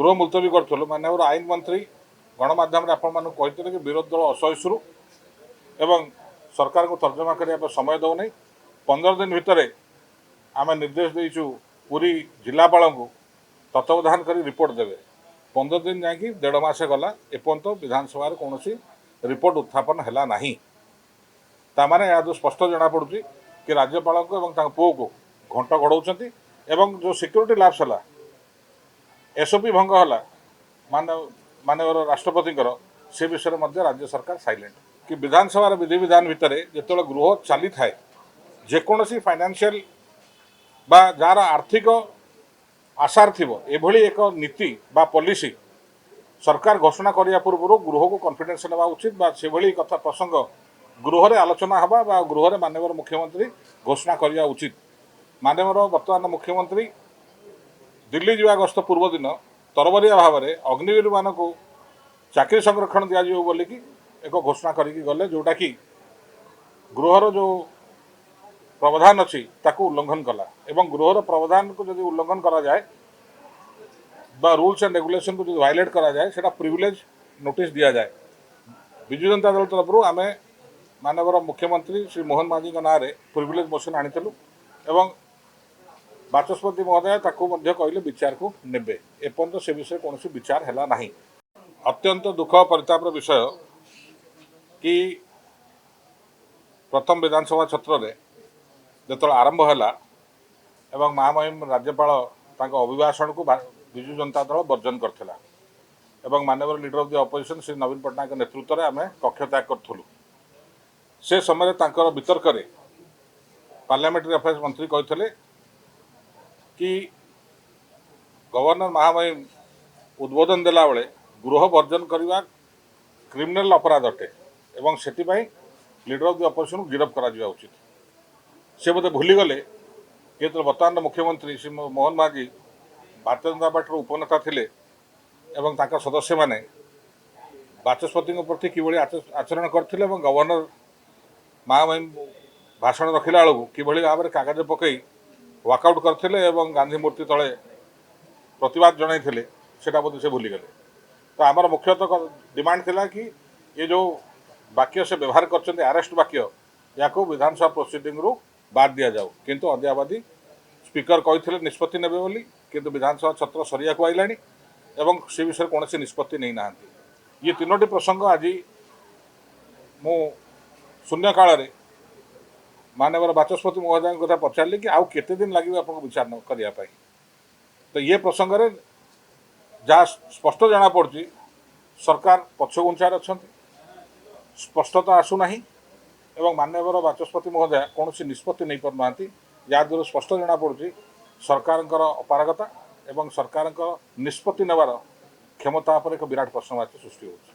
ଗୃହ ମୁଲତବୀ କରିଥିଲୁ, ମାନ୍ୟବର ଆଇନ ମନ୍ତ୍ରୀ ଗଣମାଧ୍ୟମରେ ଆପଣମାନଙ୍କୁ କହିଥିଲେ କି ବିରୋଧୀ ଦଳ ଅସହିଷ୍ଣୁ ଏବଂ ସରକାରଙ୍କୁ ତର୍ଜମା କରିବା ପାଇଁ ସମୟ ଦେଉନାହିଁ। 15 ଦିନ ଭିତରେ ଆମେ ନିର୍ଦ୍ଦେଶ ଦେଇଛୁ, ପୁରୀ ଜିଲ୍ଲାପାଳଙ୍କୁ ତତ୍ତ୍ୱାବଧାନ କରି ରିପୋର୍ଟ ଦେବେ। 15 ଦିନ ଯାଇକି ଦେଢ଼ ମାସ ଗଲା, ଏପର୍ଯ୍ୟନ୍ତ ବିଧାନସଭାରେ କୌଣସି ରିପୋର୍ଟ ଉତ୍ଥାପନ ହେଲା ନାହିଁ। ତାମାନେ ଏହା ଯେଉଁ ସ୍ପଷ୍ଟ ଜଣାପଡ଼ୁଛି କି ରାଜ୍ୟପାଳଙ୍କୁ ଏବଂ ତାଙ୍କ ପୁଅକୁ ଘଣ୍ଟ ଘୋଡ଼ଉଛନ୍ତି ଏବଂ ଯେଉଁ ସିକ୍ୟୁରିଟି ଲାପ୍ସ ହେଲା, ଏସ୍ଓପି ଭଙ୍ଗ ହେଲା ମାନ୍ୟବର ରାଷ୍ଟ୍ରପତିଙ୍କର, ସେ ବିଷୟରେ ମଧ୍ୟ ରାଜ୍ୟ ସରକାର ସାଇଲେଣ୍ଟ। କି ବିଧାନସଭାର ବିଧିବିଧାନ ଭିତରେ ଯେତେବେଳେ ଗୃହ ଚାଲିଥାଏ, ଯେକୌଣସି ଫାଇନାନ୍ସିଆଲ ବା ଯାହାର ଆର୍ଥିକ ଆସାର ଥିବ, ଏଭଳି ଏକ ନୀତି ବା ପଲିସି ସରକାର ଘୋଷଣା କରିବା ପୂର୍ବରୁ ଗୃହକୁ କନଫିଡେନ୍ସ ନେବା ଉଚିତ ବା ସେଭଳି କଥା ପ୍ରସଙ୍ଗ ଗୃହରେ ଆଲୋଚନା ହେବା ବା ଗୃହରେ ମାନ୍ୟବର ମୁଖ୍ୟମନ୍ତ୍ରୀ ଘୋଷଣା କରିବା ଉଚିତ। ମାନ୍ୟବର ବର୍ତ୍ତମାନ ମୁଖ୍ୟମନ୍ତ୍ରୀ ଦିଲ୍ଲୀ ଯିବା ଗସ୍ତ ପୂର୍ବ ଦିନ ତରବରିଆ ଭାବରେ ଅଗ୍ନିବୀରମାନଙ୍କୁ ଚାକିରି ସଂରକ୍ଷଣ ଦିଆଯିବ ବୋଲିକି ଏକ ଘୋଷଣା କରିକି ଗଲେ, ଯେଉଁଟାକି ଗୃହର ଯେଉଁ ପ୍ରବଧାନ ଅଛି ତାକୁ ଉଲ୍ଲଂଘନ କଲା। ଏବଂ ଗୃହର ପ୍ରବଧାନକୁ ଯଦି ଉଲ୍ଲଂଘନ କରାଯାଏ ବା ରୁଲ୍ସ ଆଣ୍ଡ ରେଗୁଲେସନକୁ ଯଦି ଭାଇଲେଟ୍ କରାଯାଏ, ସେଇଟା ପ୍ରିଭିଲେଜ୍ ନୋଟିସ୍ ଦିଆଯାଏ। ବିଜୁ ଜନତା ଦଳ ତରଫରୁ ଆମେ ମାନ୍ୟବର ମୁଖ୍ୟମନ୍ତ୍ରୀ ଶ୍ରୀ ମୋହନ ମାଝୀଙ୍କ ନାଁରେ ପ୍ରିଭିଲେଜ୍ ମୋସନ୍ ଆଣିଥିଲୁ ଏବଂ ବାଚସ୍ପତି ମହୋଦୟ ତାକୁ ମଧ୍ୟ କହିଲେ ବିଚାରକୁ ନେବେ। ଏପର୍ଯ୍ୟନ୍ତ ସେ ବିଷୟରେ କୌଣସି ବିଚାର ହେଲା ନାହିଁ। ଅତ୍ୟନ୍ତ ଦୁଃଖ ପରିତାପର ବିଷୟ କି ପ୍ରଥମ ବିଧାନସଭା ସତ୍ରରେ ଯେତେବେଳେ ଆରମ୍ଭ ହେଲା ଏବଂ ମହାମହିମ ରାଜ୍ୟପାଳ ତାଙ୍କ ଅଭିଭାଷଣକୁ ବିଜୁ ଜନତା ଦଳ ବର୍ଜନ କରିଥିଲା ଏବଂ ମାନ୍ୟବର leader of the opposition Shri ନବୀନ ପଟ୍ଟନାୟକଙ୍କ ନେତୃତ୍ୱରେ ଆମେ କକ୍ଷତ୍ୟାଗ କରିଥିଲୁ, ସେ ସମୟରେ ତାଙ୍କର ବିତର୍କରେ ପାର୍ଲାମେଣ୍ଟାରୀ ଆଫେୟାର୍ସ ମନ୍ତ୍ରୀ କହିଥିଲେ କି ଗଭର୍ଣ୍ଣର ମହାମହିମ ଉଦ୍ବୋଧନ ଦେଲାବେଳେ ଗୃହ ବର୍ଜନ କରିବା କ୍ରିମିନାଲ ଅପରାଧ ଅଟେ ଏବଂ ସେଥିପାଇଁ ଲିଡର ଅଫ୍ the ଅପୋଜିସନକୁ ଗିରଫ କରାଯିବା ଉଚିତ। ସେ ବୋଧେ ଭୁଲିଗଲେ କି ଯେତେବେଳେ ବର୍ତ୍ତମାନର ମୁଖ୍ୟମନ୍ତ୍ରୀ ଶ୍ରୀ ମୋହନ ମାଝୀ ଭାରତୀୟ ଜନତା ପାର୍ଟିର ଉପନେତା ଥିଲେ ଏବଂ ତାଙ୍କ ସଦସ୍ୟମାନେ ବାଚସ୍ପତିଙ୍କ ପ୍ରତି କିଭଳି ଆଚରଣ କରିଥିଲେ ଏବଂ ଗଭର୍ଣ୍ଣର ମହାମହିମ ଭାଷଣ ରଖିଲା ବେଳକୁ କିଭଳି ଭାବରେ କାଗଜ ପକାଇ ୱାକଆଉଟ୍ କରିଥିଲେ ଏବଂ ଗାନ୍ଧୀ ମୂର୍ତ୍ତି ତଳେ ପ୍ରତିବାଦ ଜଣାଇଥିଲେ, ସେଇଟା ବୋଧେ ସେ ଭୁଲିଗଲେ। ତ ଆମର ମୁଖ୍ୟତଃ ଡିମାଣ୍ଡ ଥିଲା କି ଏ ଯେଉଁ ବାକ୍ୟ ସେ ବ୍ୟବହାର କରିଛନ୍ତି, ଆରେଷ୍ଟ ବାକ୍ୟ, ୟାକୁ ବିଧାନସଭା ପ୍ରୋସିଡିଂରୁ ବାଦ ଦିଆଯାଉ। କିନ୍ତୁ ଅଦ୍ୟାବଧି ସ୍ପିକର କହିଥିଲେ ନିଷ୍ପତ୍ତି ନେବେ ବୋଲି, କିନ୍ତୁ ବିଧାନସଭା ସତ୍ର ସରିବାକୁ ଆଇଲାଣି ଏବଂ ସେ ବିଷୟରେ କୌଣସି ନିଷ୍ପତ୍ତି ନେଇନାହାନ୍ତି। ଇଏ ତିନୋଟି ପ୍ରସଙ୍ଗ ଆଜି ମୁଁ ଶୂନ୍ୟକାଳରେ ମାନ୍ୟବର ବାଚସ୍ପତି ମହୋଦୟଙ୍କ କଥା ପଚାରିଲି କି ଆଉ କେତେ ଦିନ ଲାଗିବ ଆପଣଙ୍କୁ ବିଚାର କରିବା ପାଇଁ? ତ ଇଏ ପ୍ରସଙ୍ଗରେ ଯାହା ସ୍ପଷ୍ଟ ଜଣାପଡ଼ୁଛି, ସରକାର ପଛଘୁଞ୍ଚାରେ ଅଛନ୍ତି, ସ୍ପଷ୍ଟତା ଆସୁନାହିଁ ଏବଂ ମାନ୍ୟବର ବାଚସ୍ପତି ମହୋଦୟ କୌଣସି ନିଷ୍ପତ୍ତି ନେଇପାରୁନାହାନ୍ତି, ଯାହାଦ୍ୱାରା ସ୍ପଷ୍ଟ ଜଣାପଡ଼ୁଛି ସରକାରଙ୍କର ଅପାରଗତା ଏବଂ ସରକାରଙ୍କ ନିଷ୍ପତ୍ତି ନେବାର କ୍ଷମତା ଉପରେ ଏକ ବିରାଟ ପ୍ରଶ୍ନବାଚୀ ସୃଷ୍ଟି ହେଉଛି।